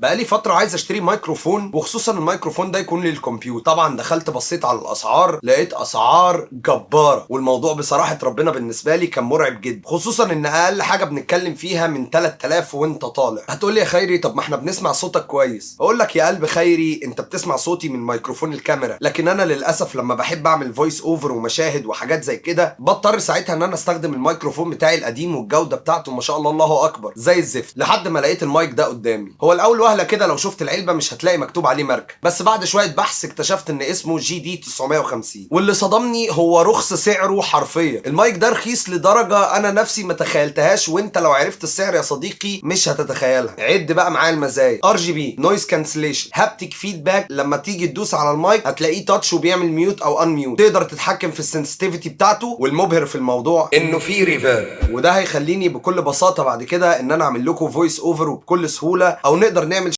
بقالي فترة عايز اشتري مايكروفون، وخصوصا الميكروفون ده يكون للكمبيوتر. طبعا دخلت بصيت على الاسعار، لقيت اسعار جبارة، والموضوع بصراحة ربنا بالنسبة لي كان مرعب جدا، خصوصا ان اقل حاجة بنتكلم فيها من 3000 وانت طالع. هتقول لي يا خيري طب ما احنا بنسمع صوتك كويس. اقول لك يا قلب خيري، انت بتسمع صوتي من ميكروفون الكاميرا، لكن انا للاسف لما بحب اعمل voice over ومشاهد وحاجات زي كده بضطر ساعتها ان انا استخدم الميكروفون بتاعي القديم، والجودة بتاعته ما شاء الله الله اكبر زي الزفت. لحد ما لقيت المايك ده قدامي. هو الاول وهله كده لو شفت العلبة مش هتلاقي مكتوب عليه ماركه، بس بعد شوية بحث اكتشفت ان اسمه GD 950. واللي صدمني هو رخص سعره حرفيا. المايك ده رخيص لدرجة انا نفسي ما تخيلتهاش، وانت لو عرفت السعر يا صديقي مش هتتخيلها. عد بقى معايا المزايا: RGB، noise cancellation، haptic feedback، لما تيجي تدوس على المايك هتلاقيه touch وبيعمل mute او unmute، تقدر تتحكم في ال sensitivity بتاعته. والمبهر في الموضوع انه في reverb، وده هيخليني بكل بساطة بعد كده ان انا اعمل لكم voice over وبكل سهوله، او نقدر نعمل